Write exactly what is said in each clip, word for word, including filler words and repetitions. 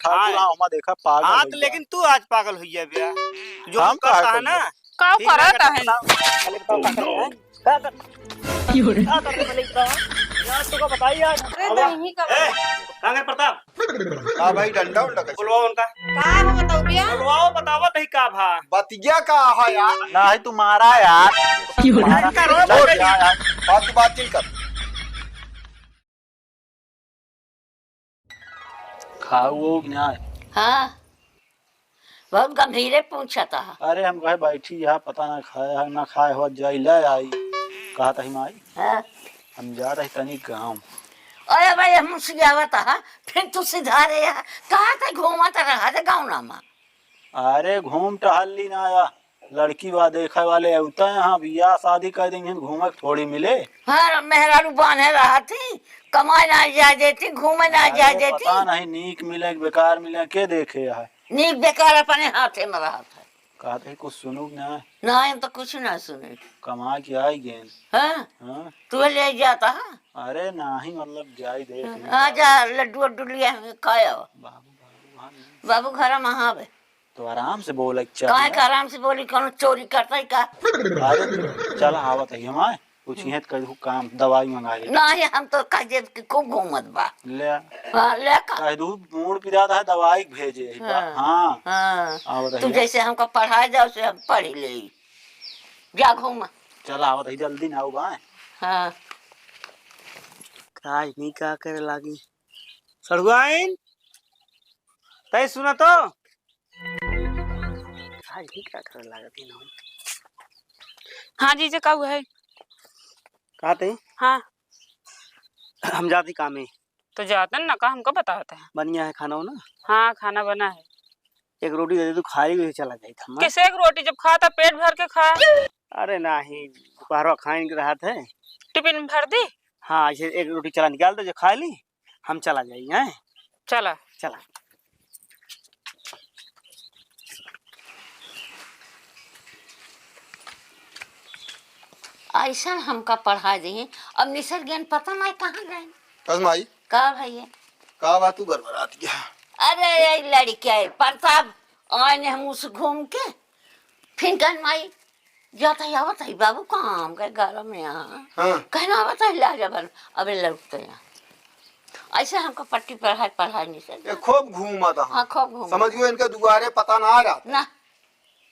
ठाकुर, हाँ। हाँ, हमा देखा पागल हाँ, हो तो गया। लेकिन तू आज पागल हो गया बे। जो हम हम करता काहे है ना, कइले? का ठीक करत है? बताओ, पहले बताओ का करता है? का कर-, का करता है पहले बताओ? यार, तू का बताई यार। अरे, अब नहीं का ए, कहाँ गए प्रताप? का भाई, डंडा उंडा कैसे? बुलवाओ उनका। का हो बताओ भैया? बुलवाओ, बतावत है का भा? बतिया का है यार? नहीं, तुम्हारा यार। तुम्हारा। इनका रोज छोड़ बदल यार, बात, बात नहीं कर। खाऊ हो कि ना? हाँ, बहुत गंभीरे पूछत ह। अरे, हम कहे बैठी यहाँ, पता ना खाए है, ना खाए हो, जाई ले आई। कहत ही माई, हाँ। हम जात ही तनी गाँव। अरे भाई, हम मुसियावत ह, फिर तू सिधारे ह। कहाँ से घूमत रहा थे गाँव नामा? अरे, घूम टहल ली ना या। लड़की बा देखे वाले, अउता यहाँ बियाह शादी कर देंगे, घूमे के थोड़ी मिले। हाँ, मेहरारू बान्हे रहती, कमाए ना जाए देती, घूमे ना अरे, जाए देती। पता नहीं नीक मिले कि बेकार मिले, के देखे है। नीक बेकार अपने हाथे में रहत है। कहत ही कुछ सुनू कि ना? ना, हम तो कुछ ना सुने। कमा के आई गेन। हाँ? हाँ? तू ले जाता है? अरे, नाही, मतलब, जाई देख हाँ, ली। आ जा, लड्डू उड्डू लिया हमें खाया। बाबू, बाबू, हाँ। बाबू घर में हाँ बे। तो आराम से बोले के चाही काहे ना। के आराम से बोली, कौनो चोरी करता है का? अरे, चल, आवत है हमारे, पूछिए तो कह दू काम, दवाई मंगा ले। नहीं, हम तो कह देब कि खूब घूमत बा। ले। हाँ, ले का? कह दू मूड़ पिरात है, दवाई भेजे है बा। हाँ, हाँ। हाँ। आवत है तू यार। जैसे हमको पढ़ाए जाओ, से हम पढ़ ले। जा घूम। चल, आवत है, जल्दी ना हो बा। हाँ। का नहीं का करे लागी? सड़ुआइन, तै सुना तो। आज भी का करे लागत ही ना। हाँ जीजा, का हुआ है? का तै? हाँ। हम जाती कामे। तो जातन ना का, हमका बतावत है। बनिया है खाना हो ना? हाँ, खाना बना है। एक रोटी दे दे, तू खाली भी चला जाई था। कैसे एक रोटी, जब खाता पेट भर के खा। अरे नाही, दोपहरवा खाइन के रहत है। टिफिन में भर दी? हाँ, ऐसे एक रोटी चला निकाल दे, जो खा ली। हम चला जाई, हैं? चला। चला। ऐसन हमका पढ़ा दे, अब निसर ज्ञान पता नहीं कहाँ गए। कस माई? का भैया? का बात तू बरबरात गया? अरे, ये लड़के प्रताप आए ने हम उस घूम के, फिर कहन माई, जात ही आवत ही बाबू, काम के घर में यहाँ। हाँ। कहना आवत ही, ला जा बन, अबे लौटते यहाँ। ऐसे हमको पट्टी पढ़ाई, पढ़ाई नहीं से। ये खूब घूमत हैं। हाँ, खूब घूमत। समझ गयो, इनके दुआरे पता ना आ रहा था ना।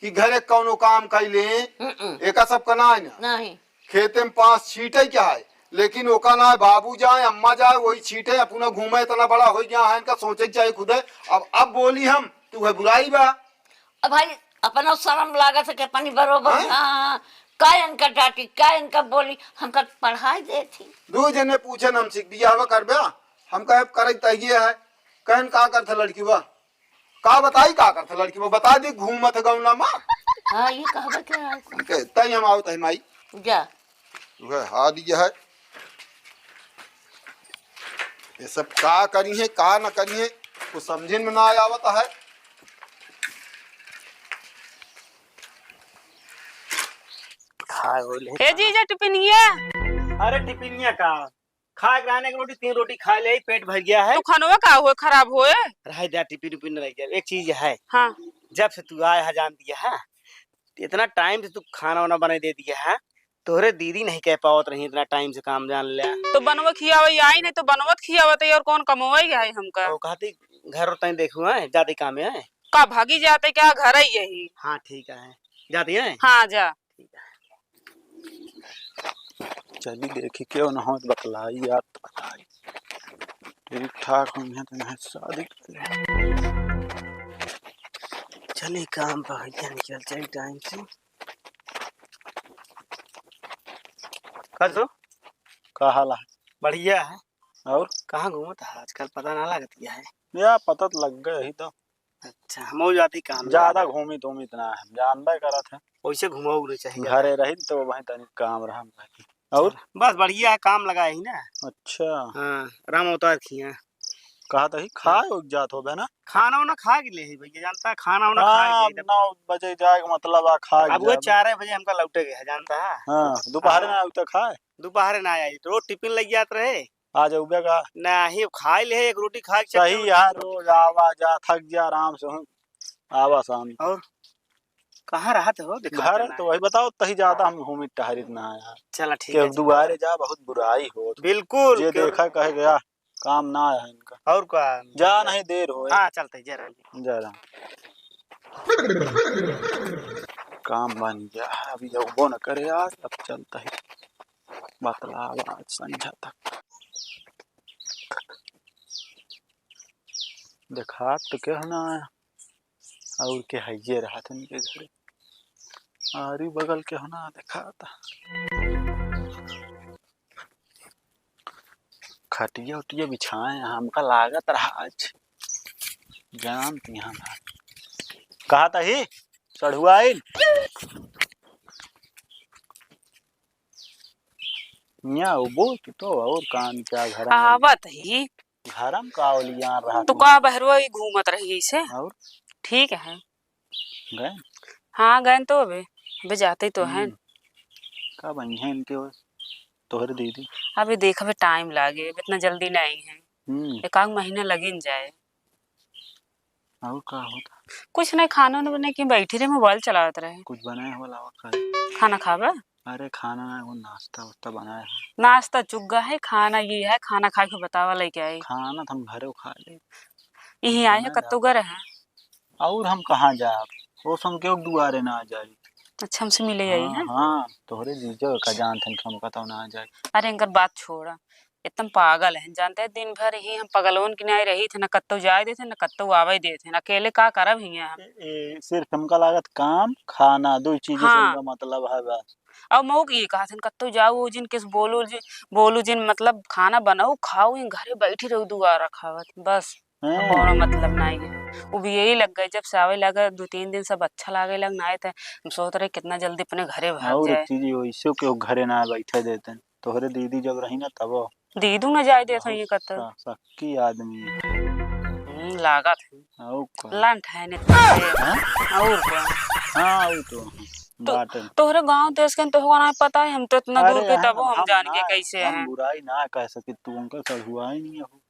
कि घरे कौनो काम कैले, हम्म। एका सब का ना है ना। नहीं। खेते में पाँच छींटे क्या है, लेकिन ओका ना है, बाबू जाए, अम्मा जाए, वही छींटे, अपना घूमे, इतना बड़ा हो गया है, इनका सोचे के चाहिए खुदे। अब, अब बोली हम, तू है बुराई बा। अब भाई, अपना शर्म लागत है कि अपनी बरोबर, हैं? हाँ, का इनका डांटी, का इनका बोली, हमका पढ़ाई देती। दो जने पूछे न हमसे, "बियाहवा करबे?" हम कहे, "करे तहिए है।" कहन, "का करत लड़की बा?" का बताई, का करत लड़की बा? बता दी, घूमत है गौना मा। हाँ, ये कहबे के है। के, तई हम आवत है माई। जा। वह हाल ये है। ये सब का करी है, का न करी है, कुछ समझे में ना आवत है। खाए हो ले। ए जीजा, टिफिनिया। अरे टिफिनिया का? खाए के रहने एक रोटी, तीन रोटी खा ले, पेट भर गया है। तो खनवा का होए, खराब होए? रह जा, टिफिन उफिन रह गया। एक चीज है। हाँ। जब से तू आया है, जान दिया है, इतना टाइम से तू खाना वाना बना दे दिया है, तोहरे दीदी नहीं कह पावत रही इतना टाइम से काम जान ले। तो बनवा खियावे आई नहीं तो बनवत खियावत है और कौन कमवाई है हमका? तो कहती घर और तई देखू है, जाते काम है। का भागी जाते क्या, घर ही यही। हाँ ठीक है, जाती है। हाँ जा। ठीक है। चली देखी क्यों ना होत बतलाई यार, तो बताई। ठीक ठाक होइहैं तो नहीं शादी कर ले। चली काम पर भैया निकल जाई टाइम से। का सो? का हाल है? बढ़िया है। और? कहाँ घूमत है आजकल, पता ना लगत क्या है। या पता तो लग गए ही तो। अच्छा, हम जाती काम ज्यादा घूमी तूमी इतना है, जानबे करत है। वैसे घुमाओ नहीं चाहिए। घरे रही तो वहीं तनी काम रहा। और? बस बढ़िया है, काम लगा ही ना। अच्छा। हाँ, राम अवतार खिया। कहा तो ही खाए उठ जात होबे ना? खाना वाना खा के ले ही भैया, जानता है, खाना वाना खा के हाँ, ले। नौ बजे जाए के मतलब आ, खा के अब वो जाबे। चार बजे हमका लौटे के है, जानता है? हाँ, दोपहर हाँ। में आऊ तो खाए। दोपहर ना आई, रोज टिफिन लग जात रहे। आ जाउबे का? नाही, खाइ ले, एक रोटी खाइ के चक्कर सही में यार, रोज आवा जा, थक जा आराम से, हूँ, आवा शाम को। और कहाँ रहत हो? दिखाते घर ना तो है। वही बताओ, तही ज्यादा हम घूमित टहरित ना है यार। चला ठीक के है, चला। दुआरे जा, बहुत बुराई हो। बिल्कुल, जे क्यों? देखा कहे गया, काम ना है इनका। और का? जा, नहीं देर होए। हाँ, चलते, जरा। जरा। काम बन गया है, अभी अउबो न करे आज, अब चलता है। बतलावा आज संझा तक। देखात तो केहू ना आया, और के हइये रहत इनके घरे। आरी बगल केहू ना देखात। खटिया उटिया बिछाए हैं, हमका लागत रहा आज जानती हम। कहा तही चढ़ुआइन। या वो बोल तू तो और कान क्या घर में? आवत ही। घर में का ओलिया रहा तू तू? का बहरवा ही घूमत रही ऐसे? और? ठीक है। गए? हाँ, गए तो अबे, अबे जाते तो हैं। हम्म। का बनी है इनके वो? तोहरे दीदी। अबे देख, अबे टाइम लागे, अबे इतना जल्दी नहीं है। हम्म। एक आध महीना लगिन जाए। और का होता? कुछ नहीं, खाना उना बना के बैठी रहे, मोबाइल चलावत रहे। कुछ बनाए हो लावा खाए? खाना खाबा? अरे खाना ना, वो नाश्ता वास्ता बनाए हो। नाश्ता चुग्गा है, खाना ये है, खाना खा के बतावा लेके आई। खाना तो हम घरे खा ले। यहीं आए हैं, बना कत्तो जा। घर है। और हम कहाँ जाब? वो सम के दुआरे ना जाई। अच्छा, हमसे मिले आई हाँ, हैं? हाँ, तोहरे जीजो का जानत हन, हम कहता ना जाए। अरे इनकर बात छोड़ा, एकदम पागल है, जानते हैं, दिन भर ही हम पगलोन के नाई रही थे, ना कत्तो जाए देते, ना कत्तो आवे देते, ना अकेले का करब ही हम। ए, ए, सिर्फ हमका लागत काम, खाना, दो चीजों से हाँ। उनका मतलब है बस। और मऊ के ये कहा थे, कत्तो जाओ जिन, किस बोलो जिन, बोलो जिन, मतलब खाना बनाओ, खाओ, इन घरे बैठी रहो, दुआरा खावत, बस। हैं? कौनो मतलब नाई है। वो भी यही लग गए, जब से आवे लगे, दो तीन दिन सब अच्छा लागे लग, नाई थे। हम सोच रहे, कितना जल्दी अपने घरे भाग और जाए। एक चीज, वैसे केहू घरे ना बैठे देते। तोहरे दीदी जब रही ना, तब दीदू ना जाए देत बहुत होइए कत्तो। स-, सक्की आदमी है। हम्म, लागत है। और का? लंठ है ने तुमसे। हाँ? और का? हाँ, वो तो है। तो, बात है। तोहरे गाँव देश के तोहका ना पता है, हम तो इतना दूर अरे के, हैं, तबो हम हम जान के ना, कैसे हम हैं। बुराई ना कह सके, तू उनका चढ़ुआई नहीं हो।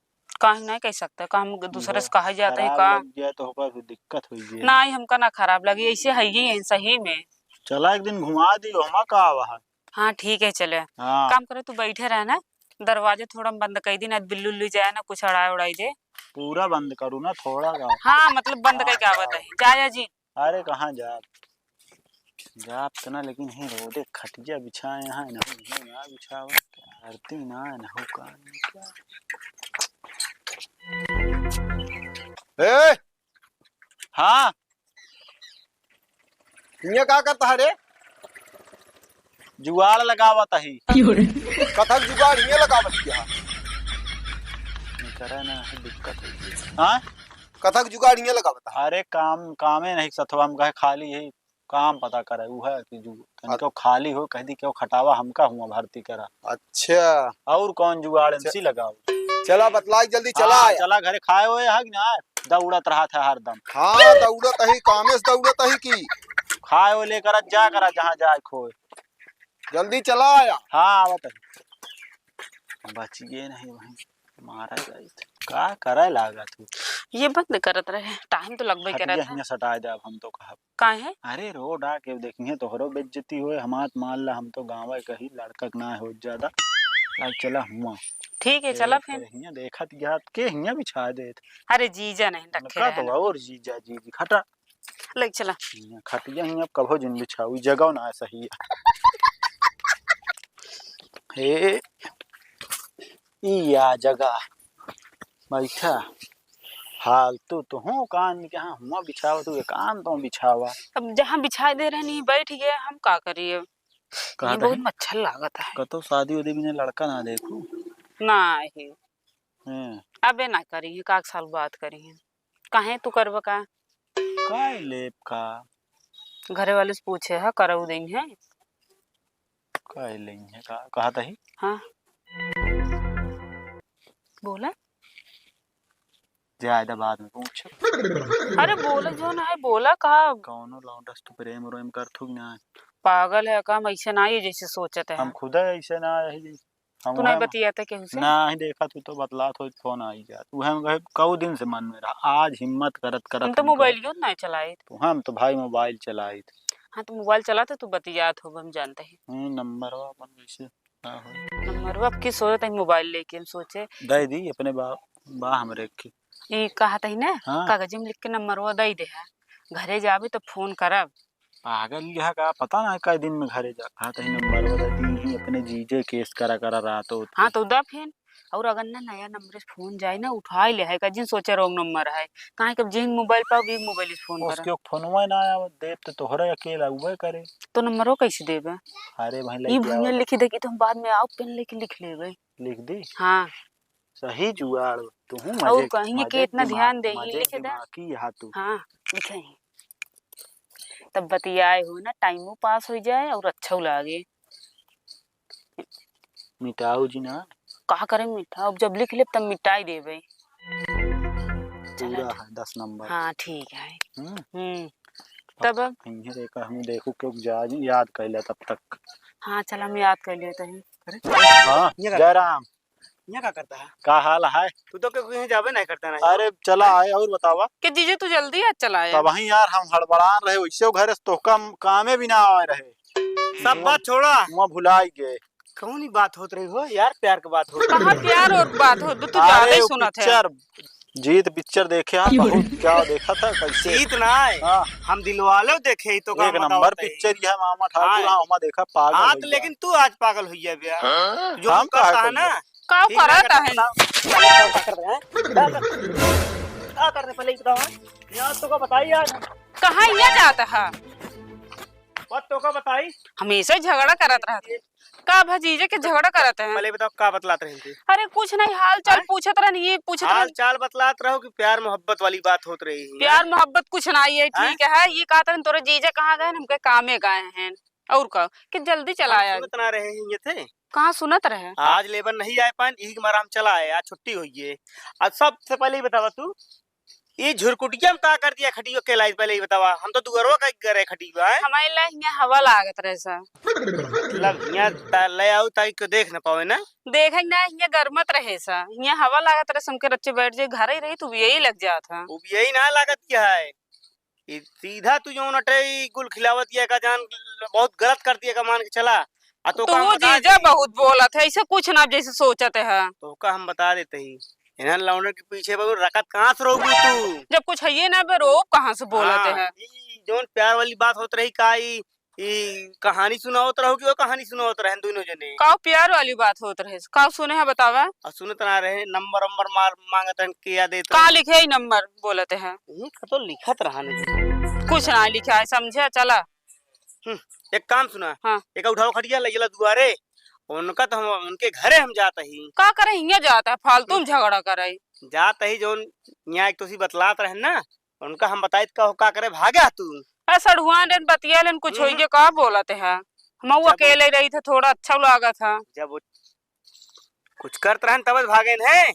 काहे नहीं कह सकते? का हम दूसरे से कहा जाता है खराब का? लग जाए तो ओकर फिर दिक्कत होई जाए। नहीं, हमका ना खराब लगी, ऐसे है ही है सही में। चला एक दिन घुमा दी, हमा का आवा है। हाँ, ठीक है, चले। हाँ। काम करे, तू बैठे रहे ना, दरवाजा थोड़ा बंद कर दी, ना बिल्ली उल्ली जाए ना, कुछ अड़ाए उड़ाई दे। पूरा बंद करू ना, थोड़ा का। हाँ, मतलब बंद हाँ, करके आवत है। जाया जी। अरे कहाँ जाब? जाब त ना, लेकिन ही रोडे खटिया बिछाए हैं, इनहू इनहू ना बिछावा। आरती ना, इनहू का। ए! हाँ। हियाँ का करता है रे? जुगाड़ लगावत ही। कथक जुगाड़ हियाँ लगावत ही। करे ना, दिक्कत है। हाँ? कथक जुगाड़ हियाँ लगावत है। अरे काम, कामे नहीं सथवा, हम कहे खाली है, काम पता करे, उ है कि जु-, तनिको खाली हो, कह दी, "क्यों खटावा, हमका हुआ भर्ती करा।" अच्छा। और कौन जुगाड़ च-, एमसी लगाओ? चला बतलाई जल्दी, चला हाँ, आया। चला घरे खाए होए है कि ना? दौड़त रहा था हरदम। हाँ, दौड़त ही, कामे से दौड़त ही की। खाए हो लेकर जा करा, जहाँ जाए खोए। जल्दी चला आया। हाँ, आवत है। बचिए नहीं वहीं, मारा जाइत। का करे लागत हो? ये बंद करत रहे, टाइम तो लगबे करत है। हियाँ सटाए दे, अब हम तो कहब। काहे? अरे रोड आके देखिए, तोहरो बेइज्जती होए, हमार मान ला, हम तो गाँव कही लड़का के ना हो ज्यादा। अब चला हुआ। ठीक है, चला फिर। हियाँ देखत गया के हियाँ बिछा देत। अरे जीजा नहीं रखे रहे तो ना। और जीजा, जीजी, खटा। ले चला। हियाँ खटिया हियाँ अब कभो जिन बिछाऊ, ई जगह ना सही है। हे, ई या जगह बैठा। फालतू तो हूँ कान के, हाँ, हुआ बिछावा, तू एकांत में बिछावा। अब जहाँ बिछाए दे रहनी, बैठ गए, हम का करिए? कहा ये बहुत मच्छर लागत है। कतो शादी उदी बिना लड़का ना देखू। ना ही। हैं। अबे ना करी है, का साल बात करी है। काहे तू करबा का? काय लेब का? घरे वाले से पूछे है, करऊ देई है। काय लेई है का? कहा तही? हाँ। बोला। ज्यादा बाद में पूछ। अरे बोला जो ना है, बोला का? कौनो लौंडस तू प्रेम उरेम करथू कि ना? पागल है का? हम ऐसे ना है जैसे सोचत है। हम खुद ऐसे ना है जैसे। हम तू नहीं वह बतियाते केहू से? नहीं देखा, तू तो बतलात हो, फोन आई जात। वह हम कहे, कऊ दिन से मन में रहा, आज हिम्मत करत करत हम तो हम कहे, मोबाइलियो नहीं चलाइत। तो हम तो भाई मोबाइल चलाइत। हाँ, तो मोबाइल चलाते, तू बतियात हो, हम जानते हैं। हम्म, नंबरवा अपन कैसे का होई? नंबरवा अब की सोचत है, मोबाइल लेके हम सोचे। दे दी अपने बा, बा हमरे के। ई कहत ही ना, हाँ। कागज में लिख के नंबरवा दे दे है, घरे जाबे तो फोन करब। पागल यह का, पता ना कई दिन में घरे जा, कहत ही नंबरवा दे दी ही, अपने जीजे केस करा करा रात होत हाँ, के। तो दा फिर, और अगर ना नया नंबर से फोन जाए ना, उठाई ले है का, जिन सोचे wrong नंबर है, काहे के जिन मोबाइल पाओ, भी मोबाइल से फोन करा। उसके फोनवा ना आवे, देव तो तोहरे अकेला उबे करे। तो नंबरवा कैसे देबे? अरे भाई, ई लेके भैया आओ। लिखी दे कि तुम बाद में आओ, पेन लेके लिख लेबे। लिख दी? हाँ। सही जुगाड़, तुहूँ और मजे, कहीं के मजे इतना दिमाग, ध्यान दे, मजे लिखे दे। दिमागी हा तू। हाँ, लिखे ही। तब बतियाए हो ना, टाइमो पास हो जाए और अच्छा लागे। मिटाओ जी ना। का करे मिटाओ, अब जब लिख लेब तब मिटाई देबे। पूरा चला। है दस नंबर। हाँ, ठीक है। हम्म। हम्म। तब अब अब इन्हें देखा, हम देखू क्यों जा, याद कर ले तब तक। हाँ, चल हम याद कर लेते हैं। अरे, हाँ, ये का जयराम। यहाँ का करता है? का हाल है? तू तो क्यों कहीं जाबे नहीं करता ना। अरे चला आए और बतावा। के जीजे तू जल्दी आ चला आए। तब वहीं यार हम हड़बड़ान रहे, वैसे वो घरे से तोहका कामे भी ना आए रहे। सब बात छोड़ा। वहाँ भुलाई गए। कौन ही बात होत रही हो यार, प्यार की बात होत रही। कहाँ प्यार और बात हो, तू अरे ज्यादा ही वो सुनत है। पिक्चर, जीत पिक्चर देखे आप, बहुत क्या देखा था, कैसे? जीत ना आए। हाँ। हम दिलवाले देखे ही तो एक नंबर पिक्चर यह मामा ठाकुर, हाँ। हाँ, हमा देखा पागल हाँ, हो तो गया। लेकिन तू आज पागल हो गया भैया। हाँ? जो हम हम करता है ना, का ठीक ना करता है? बताओ, का करता है? का करता है? का करता है? पहले ही बताओ, हाँ? यहाँ तो का बताइए यार। कहाँ ये जाता है? बात तो का बताई? हमेशा झगड़ा करत रहते हैं। का भजीजे के झगड़ा करत हैं? पहले बताओ का बतलात रहे थे? अरे कुछ नहीं, हाल चाल हैं? पूछत रहन, ये पूछत हाल रहन। चाल बतलात रहो कि प्यार मोहब्बत वाली बात होत रही है? प्यार मोहब्बत कुछ नहीं है, हैं? ठीक है। ये कहत रहन तोरे जीजा कहाँ गए, हमके कामे गए हैं। और का कि जल्दी चला हम आया। सुनत ना रहे हैं ये थे। कहाँ सुनत रहे? आज लेबर नहीं आए पान, यही के मारा हम चला आए, आज छुट्टी हुई है। आज सबसे पहले ही बतावा तू, ई झुरकुटिया में का कर दिया खटियो के लाइट पहले ही बतावा, हम तो दुअरवा का करे खटियो है। हमारे ला हियाँ हवा लागत रहे सा। मतलब हियाँ ता-, ले आओ ताकि कोई देख ना पावे ना। देखे ना हियाँ गरमत रहे सा, हियाँ हवा लागत रहे सा, हमके रच्चे बैठ जाए, घर ही रही तू यही लग जात है। वो भी यही ना लागत क्या है, ई सीधा तू जौन अटे ई गुल खिलावत ये का जान बहुत गलत कर दिया का मान के चला। आ तो तू का हम बता जीजा दे। बहुत बोलत है, ऐसे कुछ ना जैसे सोचत है। तो का हम बता देते ही, इन्हन लौंडन के पीछे बहुत रकत कहाँ से रोबू तू? जब कुछ है ये ना बे, रोब कहाँ से बोलत हाँ, है? ई जौन प्यार वाली बात होत रही का ई, ई कहानी सुनावत रहो कि वो कहानी सुनावत रहन दोनों जने? का प्यार वाली बात होत रहे? का सुने है बतावा? और सुनत ना रहे, नंबर वंबर मार मांगत रहन, के या देत का रहन। लिखे ही नंबर बोलत है? ये का तो लिखत रहा नहीं। कुछ ना लिखा है, समझे? चला। हम्म, एक काम सुना। हाँ। एक उठाओ खटिया, ले चला दुआरे। उनका तो हम, उनके घरे हम जात ही। का करे हियाँ जात है? फालतू में हम्म। झगड़ा करे। जात ही जौन यहाँ एक तो सी बतलात रहन ना, उनका हम बताइत का हो, का करे भागे तू? ए, सड़ुआन रहन, बतिया लेन, कुछ हम्म। होइगे का बोलत है? हम जब अकेले रही थे, थोड़ा अच्छा लागत है। जब वो कुछ करत रहन तब भागेन है।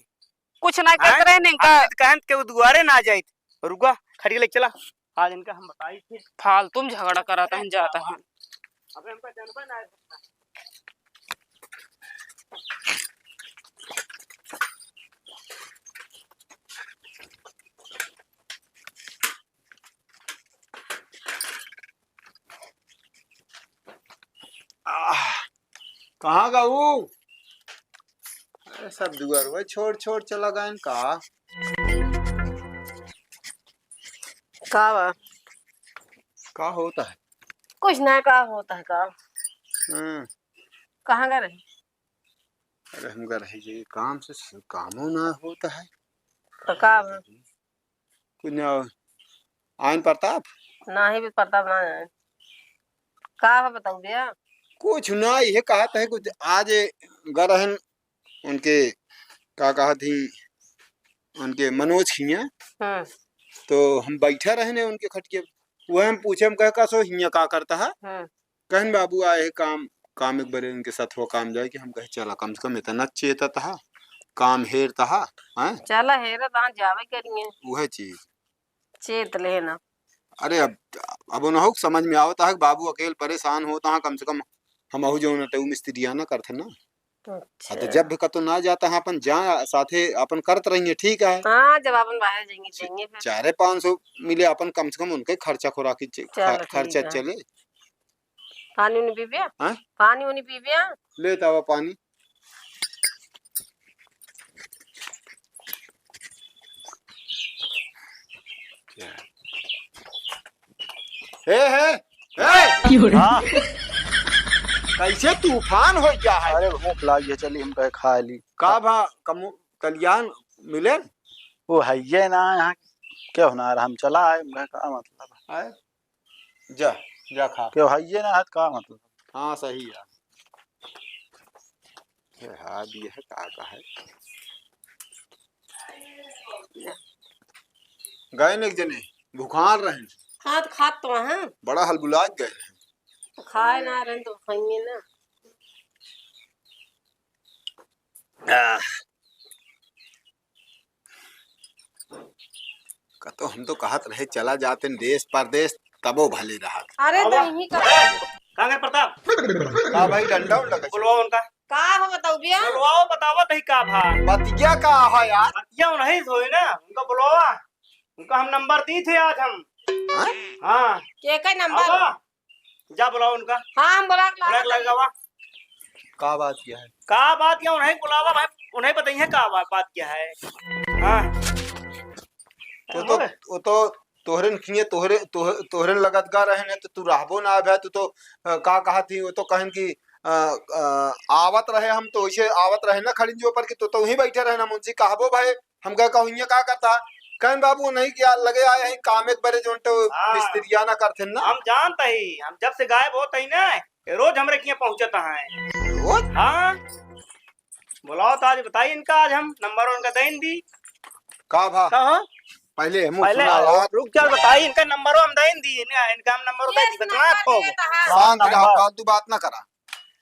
कुछ ना करत हैं? रहन इनका। हम तो कहन के वो दुआरे ना जाइत। रुका, खटिया ले चला। आज इनका हम बताई थे। फालतू में झगड़ा करत हैं, जात हैं। अबे हमका जानबे ना है। आह, कहाँ गऊ? अरे, सब दुअरवा छोड़ छोड़ चला गएन का? का बा? का होता है? कुछ ना, का होता है का? हम्म। कहाँ गए रही? अरे, हम गए रही जी, काम से स-, कामो ना होता है। तो का बा? कुछ ना, आइन प्रताप? नाही भी प्रताप ना आइन। का है बताऊ भैया? कुछ ना, ये कहत है कुछ आज गए रहन उनके, का कहत ही, उनके मनोज खिया। हम्म। तो हम बैठा रहने उनके खटिया, वह हम पूछे, हम कहे, "का सो हिया का करता है?" हम्म। कहन, "बाबू आए है काम, काम एक बारे उनके साथ हो काम जाए।" कि हम कहे, "चला, कम से कम इतना चेतत हा, काम हेरत हा, हैं?" चला हेरत हा, जावे करिए। वह चीज। चेत लेना। अरे अब, अब उन्हों समझ में आवत है कि बाबू अकेल परेशान होता है, कम से कम हम अहू जो नटऊ मिस्त्रिया ना करते ना। अच्छा। हाँ, तो जब भी कतौ ना जाता है, अपन जा साथे अपन करत रहिए, ठीक है। हाँ, जब अपन बाहर जाएंगे, च-, जाएंगे फिर। चारे पाँच सौ मिले अपन, कम से कम उनके खर्चा खुराकी च-, चलो, खा-, खर्चा ठीक है। चले। पानी उनी पीबे? हाँ? पानी उनी पीबे? ले तावा पानी। ए, हे, ए! हाँ। कैसे तूफान हो गया है? अरे, भूख लाग गया, चली हम कहे खा ली। का भा, कमु-, कल्याण मिले? वो है ये ना, यहाँ क्यों ना रहा, हम चला आए, हम कहे, का मतलब? आए? जा, जा खा। क्यों है ये ना, हाथ का मतलब? हाँ, सही है। ये हाथ ये है, का, का है? गए न एक जने, भुखान रहे। हाँ, तो खात तो हैं। बड़ा हलबुलात गए रहे। तो खाए ना रहे, तो खाएंगे ना। आह। कतो हम तो कहत रहे, चला जाते देश परदेश, तबो भले रहत। अरे, अब तो यहीं का। का रे प्रताप? का भाई, डंडा उंडा कैसे? बुलवाओ उनका। का हो बताऊ बिया? बुलवाओ, बतावत ही का भा? बतिया का है यार? बतिया उन्हीं से होई ना, उनका बुलवावा। उनका हम नंबर दी थे आज हम। हाँ? हाँ। के का नंबर? आवा। जा बुलाओ उनका। हाँ, हम बुला के बुला के लावत हई। लगावा। का बात क्या है? का बात क्या, उन्हें बुलावा भाई, उन्हें बताइए का बात, बात क्या है। हाँ। वो तो, वो तो तोहरे न खिए, तोहरे, तोह-, तोहरे न लगत गा रहे हैं, तो तू रहबो ना भाई, तू तो, अ, का कहत ही, वो तो कहन कि, अ, अ, आवत रहे, हम तो वैसे आवत रहे ना खड़िन जो पर कि तू तो वहीं बैठे रहे ना मुंशी, कहबो भाई, हम कहे, "कहूँ हियाँ का करता?" कहन, "बाबू, नहीं क्या लगे आए हैं, काम एक बरे जोन तो हाँ। मिस्त्रियाना करथे ना।" हम जानत ही, हम जब से गायब होत ही ना, ये रोज हमरे किए पहुँचत हैं। रोज? हाँ। बुलाओ तो आज बताई इनका, आज हम नंबर उनका देन दी। का भा? का हो? पहले हम पहले सुना यार। रुक जा, बताई इनका नंबर हम देन दी, इनका, इनका हम नंबर ये दे दी, बतला नंबर खो। दिए तो हाँ। शांत रहा, नंबर। फालतू बात ना करा।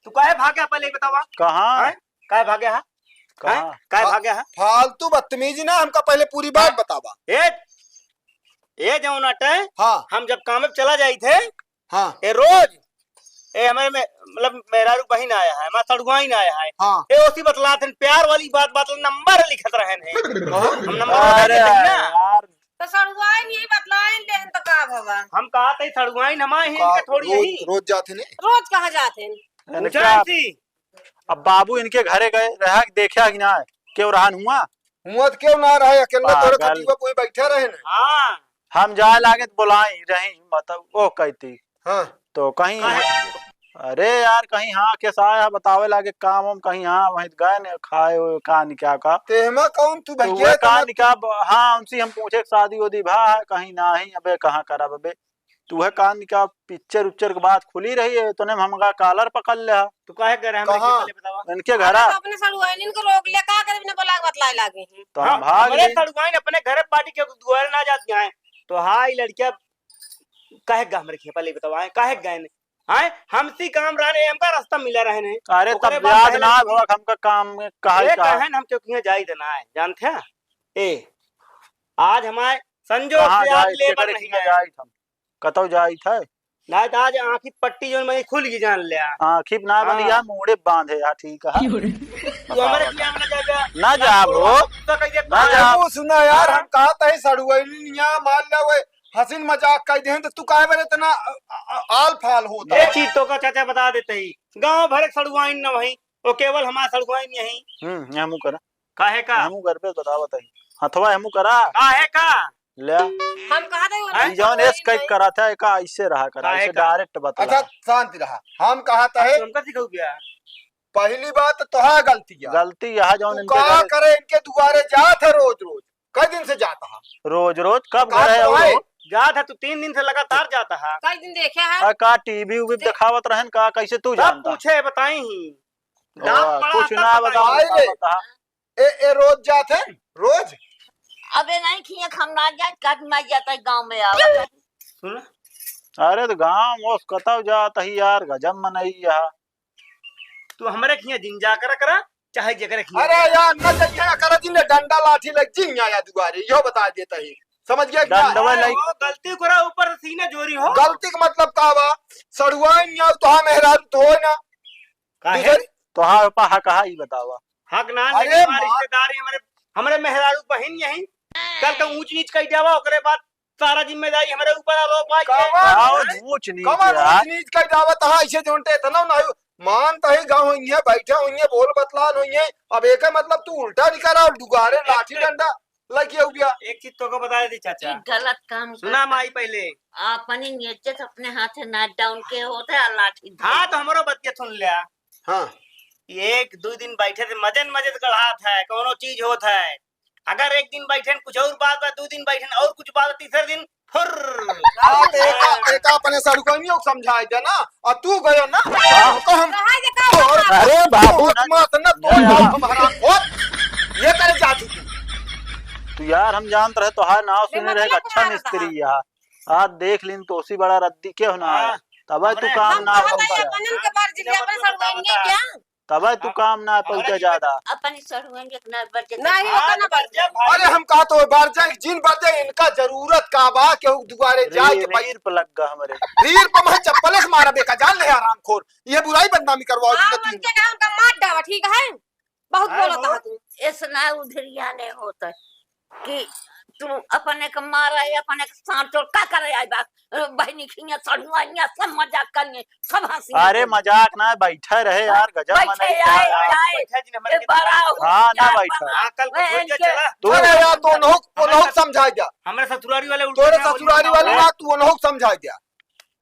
तू काहे भाग्या पहले ही बतावा? कहाँ? हैं? काहे भाग्या है? कहाँ? हैं? काहे फा-, भाग्या है? फालतू बदतमीजी ना, हमका पहले पूरी बात बतावा। ए, ए जौन अटे, हाँ। हम जब काम पे चला जाई थे, हाँ। ए रोज, ए हमारे में, मतलब मेहरारू बहिन आया है, हमारा सड़ुआइन आया है। हाँ। ए ओसी बतलात हैं, प्यार वाली बात, बात नंबर लिखत रहन हैं। हाँ। हम नंबर अरे बता देते हैं ना। यार। तो सड़ुआइन यही बतलाइन देहन तो का भवा? हम कहत ही सड़ुआइन हमारे का इनके थोड़ी रोज, यही। रोज जात हैं ने? रोज कहाँ जात हैं? पूछा इनका इनसे। अब बाबू इनके घरे गए, रहा कि देखा कि ना, क्यों रहन हुआ? हुआ तो क्यों ना रहे, अकेला तोरे पागल। खटिया कोई बैठे रहे ना। हाँ। हम जाए लागे तो बोलाई रही, मतलब, वो कहती। हाँ। तो कहीं, काहे? अरे यार, कहीं हाँ, कैसा आया, बतावे लागे काम वाम, कहीं हाँ, वहीं गए न खाए, वो का निका का। तेहमा कौन तू तो भैया वह का इतना निका ब-, हाँ, उनसे हम पूछे कि शादी उदी भा है, कहीं नाही, अबे कहाँ करब अबे। तू है का निका पिक्चर उच्चर के बात खुली रही है, तूने हमका कॉलर पकड़ लिया। तू काहे करे हमरे कहाँ? पहले बतावा। इनके अरे घरा। तो अपने सड़ुआइन इनको रोक लिया, का करे बिना बोला के बतलाए लागे हैं। तो हम हाँ, भाग हमरे गए। सड़ुआइन अपने घरे पार्टी के दुआरे ना जाती हैं। तो हाँ, ई लड़किया काहे गा हमरे खेपा ले बतावा, हैं? काहे गए ने? हैं? हमसी काम रहने, हमका रास्ता मिला रहने। अरे ओकरे तब बाद याद पहले ना भवा, हमका काम में कहा ये का? कहे न हम क्यों किहे जाई देना है, जानते हैं? ए, आज हमारे संजोग कहाँ से आज जाई, लेबर केकरे नहीं किहे है। जाई हम? कतौ जाई थे? ना तो आज आँखी पट्टी जोन में खुल गई जान ले। आँखी ना बनी हाँ। यार, मूड़े बांधे यार, ठीक है। तू हमारे किहे ना जाबे। ना जाब हो। तो कहिए ना जाब। वो सुना यार, हाँ। हम कहत ही सड़ुआइन यहाँ मार ले, हसीन मजाक कह देहन, तो तू काहे बरे इतना, अ, अ, अ, आल फाल होता? ये चीज तो का चाचा बता देते ही, गांव भर एक सड़ुआइन न वही, वो केवल हमार सड़ुआइन यही। हम्म, हमू करा। काहे का? हमू घर पे बतावत ही। हथवा हमू करा। काहे का? ले। हम कहा थे, वो हैं? ई जौन सड़ुआइन एस कई नहीं। करा था, एका ऐसे रहा करा, काहे ऐसे का? डायरेक्ट बतला। अच्छा, शांत रहा। हम कहा था, अब है, तुमका सिखाऊ क्या? पहली बात तो तोहार गलती है। गलती यह जौन तू इनके का घरे करे, इनके दुआरे जात है रोज रोज। कई दिन से जाता है? रोज, रोज? कब का घर है तो वो? है? जात है, तू तीन दिन से लगातार जाता है। कई दिन देखे है? आ, का टीवी उवी देखावत रहन का? कैसे तू सब जानता? पूछे, बताई ही। ओ, डांट पड़ा कुछ था, ना बताई बताओ, ही। का बता? ए, ए, रोज जात है? रोज? अबे नहीं खिया, हम ना जात, कट ना जाता है गाँव में आवत है। सुन। अरे तो गाँव में कतौ जात ही यार, गजब मनई यहाँ। तू हमरे खिया जिन जा करा करा, चाहे जेकरे खिया अरे जा। यार, न जइहे, करा जिन डंडा लाठी लग जिन आया दुआरे, यो बता देता ही। समझ गया कि ना? डंडवा अरे लग हो, गलती करा, ऊपर से सीना जोरी हो। गलती का मतलब का बा? सड़ुआइन या तो हम मेहरारू तो हो ना। काहे? दूसरी तोहार पा हक हा, ई बतावा। हक ना, अरे लेकिन हमार माँ। रिश्तेदारी, हमरे, हमरे मेहरारू बहिन यही, कल का ऊंच नीच कइ देवा, ओकरे बाद सारा जिम्मेदारी हमरे ऊपर आरोप आई के। कवन? कवन ऊंच नीच कवन यार? ऊंच नीच कइ देवा, तहा ऐसे जोनते इतना नहीं, मान तही गाँव होइए, बैठे होइए, बोल बतलान होइए, अब एके मतलब तू उल्टा निकरा और दुगारे एक लाठी डंडा लगिया हुआ। एक चीज तोको बता देती चाचा। ई गलत काम सुना करता। माई पहले। अपनी इज्जत अपने हाथे ना डाउन के होत है और लाठी हाँ, तो हमरो बतिया सुन लिया। हाँ। एक दो दिन बैठे थे, मजे न मजे त गढ़ात है, कौनो चीज होत है। अगर एक दिन बैठे न कुछ और बात बा, दो दिन बैठे न और कुछ बात, तीसरे दिन फुर्र। हाँ, तो एका, एका अपने सड़ुआइनियों को समझाए दे ना, और तू गयो ना, हाँ। तो हम कहा जे का और होता? अरे बाबू, बहुत ना, मत ना, तो ना, यार, ना। हम हराम खोर। ये करे जाती तू। तू यार, हम जानत रहे, तोहार नाव मैं सुने रहे, मतलब अच्छा कहाँ मिस्त्री रहा? यार। आज देख लीन, तोसी बड़ा रद्दी के हो ना हाँ। आया। तबे तू हमरे काम हम ना कहत पहुंचा। है, अपनन के बार जिले अपने सड़ुआइनिए क्या? तबे तू हाँ, काम ना हमरे पहुंचा जी ज्यादा। अपनी सड़ुआइनिए के ना बरजे नहीं, हाँ, ओतना बरजे। अरे हम कहा तो बरजे, जिन बरजे, इनका जरूरत का बा, केहू दुआरे जाए रीर, के भाई। रीर पे लग गा हमरे। रीर पे मैं चप्पले से मारा बेका, जान ले हरामखोर। ये बुराई बदनामी करवाओ हाँ, जितना मन तू। के ना उनका मार डावा, ठीक है? बहुत अरे बोलत हो। हा तू। ऐसना उधरिया नहीं होता कि तू अपने के मारा है, अपने के साथ और का करे आई बात? अ, बहनी खिया, सड़ुआइया, सब मजाक करिए, सब हंसी अरे उड़ाइए। मजाक ना, बैठे रहे यार, गजब बैठे मनई आए, यार। आए, बैठे जी, हमारे ए, के बड़ा हो हाँ, ना यार, बैठे। बना। हाँ, कल को बहन छोड़ के के चला। तू अरे यार, तो उन्हों, हमारे उन्हों सस-, समझाए जा। हमारे ससुरारी वाले उल्टे तोरे ना बोली ससुरारी ना वाले बोले। ना, तू उन्हों समझाए जा।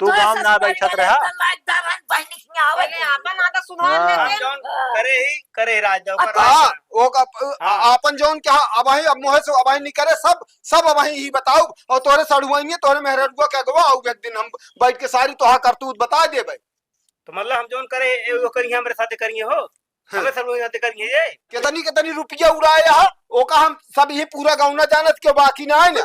तू तोरे गाँव ना ससुरारी बैठत वाले रहा। तो लायकदार हन, बहिनी के यहाँ आवे पहले के। आपन आदत सुधार हाँ। लेते। हम जौन करे ही, करे राज, ओकर हाँ, राज। ओका, हाँ। आपन जौन के हाँ, अबहीं, अब मुँहे से अबहीं नहीं करे, सब, सब अबहीं ही बताउब। और तोरे सड़ुआइनिए, तोरे मेहररुआ के अगवा आउब, एक दिन हम बैठ के सारी तोहा करतूत बता देबे। तो मतलब हम जौन करे, ए, वो करिए, हमरे साथे करिए हो। हाँ। हमें सब लोग जाते करिए ये। कितनी, कितनी रुपया उड़ाया है, ओका हम सब ही पूरा गाँव ना जानत के बाकी ना है ना।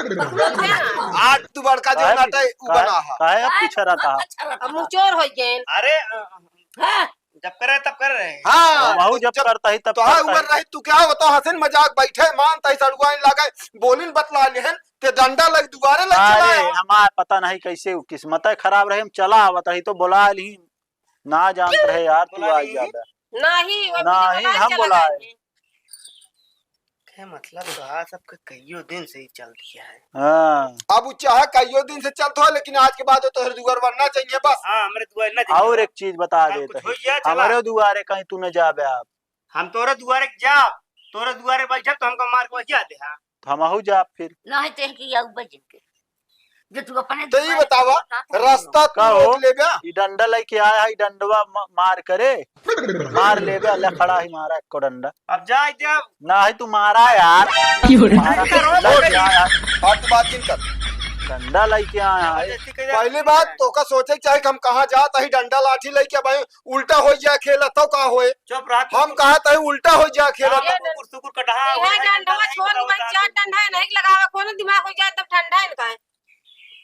आज तू बड़का जो काहे नाटा भी? है, उ काहे, बना है। काहे अब पीछे रहता है? अब मुँह चोर हो गए। अरे, अ, हाँ। जब करे तब कर रहे हैं। हाँ, अब हऊ जब जब करता ही तब तो हाँ, करता उम्र ही। रही, तू क्या होता, हंसन मजाक बैठे, मान तई सड़ुआइन लागे, बोलिन बतला लेहन, ते डंडा लग दुआरे लग चला अरे, है। हमार पता नहीं कैसे उ किस्मत है खराब रहे, हम चला आवत रही तो बोला ली, ना जानत रहे यार, तू बोला आई नहीं। ज्यादा। नहीं, वो नहीं, video हम चला बोला गया है। है। क्या मतलब, तो आज सबके कईयो दिन से ही चल दिया है। हाँ। अब उ चाहे कईयो दिन से चलत हो, लेकिन आज के बाद वो तोहरे दुआर बनना चाहिए बस। हाँ, हमरे दुआर ना चाहिए। और एक चीज बता कल देते कुछ हैं, हो गया, चला। हमरे दुआरे कहीं तू न जाबे आप। हम तोरे दुआरे जाब, तोरे दुआरे बैठब तो हमको मार के वही आते हैं। तो हमहू जाब फिर। नहीं, तो इनकी या ऊपर जिनके। जो तू अपने तो ई दुआरे बतावा, बता तो रास्ता तू का हो? रोक लेबे? ई डंडा लेके आया है, ई डंडवा म-, मार करे, मार लेबे, अल्लाह खड़ा ही मारा एको डंडा। अब जाए दे अब। ना है तू मारा यार। की हो रहा है? मारा, डंडा लेके आया है। बात, बात नहीं कर। डंडा लेके आया है। जबरदस्ती कर पहली बात तो का सोचे के चाहे कि हम कहाँ जात ही डंडा लाठी लेके भाई उल्टा हो जाए खेला तो का होए? चुप रह तू। हम कहा तही उल्टा हो जाए खेला हाँ, तो। कुकुर सुकुर कटहा यह होए, डंडवा डंडा छोड़ नहीं दे भाई, बताओ। चार डंडा है, नहीं लगावे, कोनो दिमाग हो जाए तब ठंडा है इनका।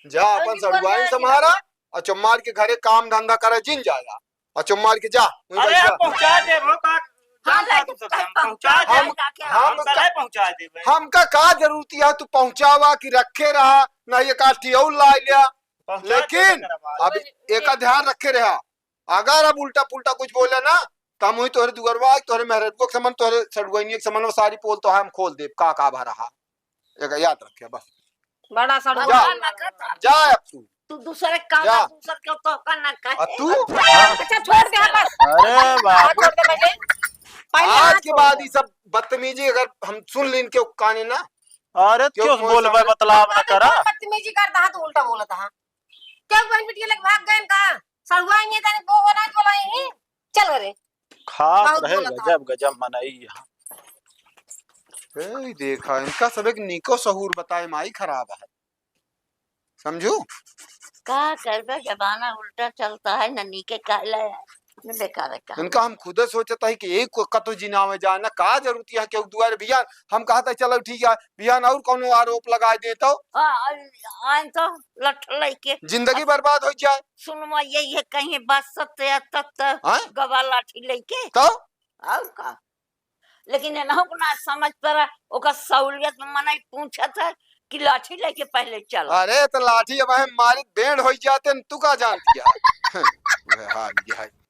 जा अपन सड़ुआइन संभारा, और चुम्मार के घरे काम धंधा करे जिन जाया, और चुम्मार के जा, वहीं अरे बैठ जा। पहुंचा दे वो का हाँ, जानता तू सब, हम पहुंचा दे। हम, हम हम कल पहुंचा देबे। हमका का जरूरत है तू पहुंचावा कि रखे रहा, ना ये काठी और ला लिया। पहुंचा दे लेकिन करा बात। अब एका ध्यान रखे रहा, अगर अब उल्टा पुल्टा कुछ बोले ना, त हम वही तोहरे दुगरवा, तोहरे मेहररुआ के समन, तोहरे सड़ुआइनिया के समन, वो सारी पोल तो हम खोल देब, का का भा रहा। एक याद रखे बस। बड़ा सड़ुआ। जा, जा अब तू। तू दूसरे का जा। दूसर के तो का ना कहे। आ तू? अच्छा, छोड़ दे बस। अरे बाप। छोड़ दे पहले। पहले आज के बाद ये सब बदतमीजी अगर हम सुन लेन के काने ना। अरे क्यों क्यों बोलबे, बतलाव ना करा। बदतमीजी करता है तो उल्टा बोलता है। क्या बहन बिटिया लग भाग गए का? सड़ुआइनिया जाने वो बोला बोला ही। चल रे। खात बहुत रहे बोलत गजब, गजब मनई यहाँ। ए, देखा, इनका सब एक नीको सहूर बताए माई खराब है। समझू? का करबे, जमाना उल्टा चलता है, न नीके कहला है, न बेकार है का। इनका हम खुदे सोचता है कि एक को कतो जिनावे जाए ना, का जरूरत है कि दुआरे बिहान हम कहता है, "चलो ठीक है, बिहान और कोनो आरोप लगाए दे तो।" आ, आ, आइन तो लठ लइके। जिंदगी बर्बाद हो जाए। सुनवा ये, ये कहीं बात सत्य है, तब तो हाँ? गवा लाठी लेके। तो? और का? लेकिन एनहु को ना समझ पड़ा, ओकर सहूलियत में मनई पूछत है कि लाठी लेके पहले चल। अरे, तो लाठी अब हम मारी, बेंड हो जाते न, तू का जानती है? वह हाल ये है।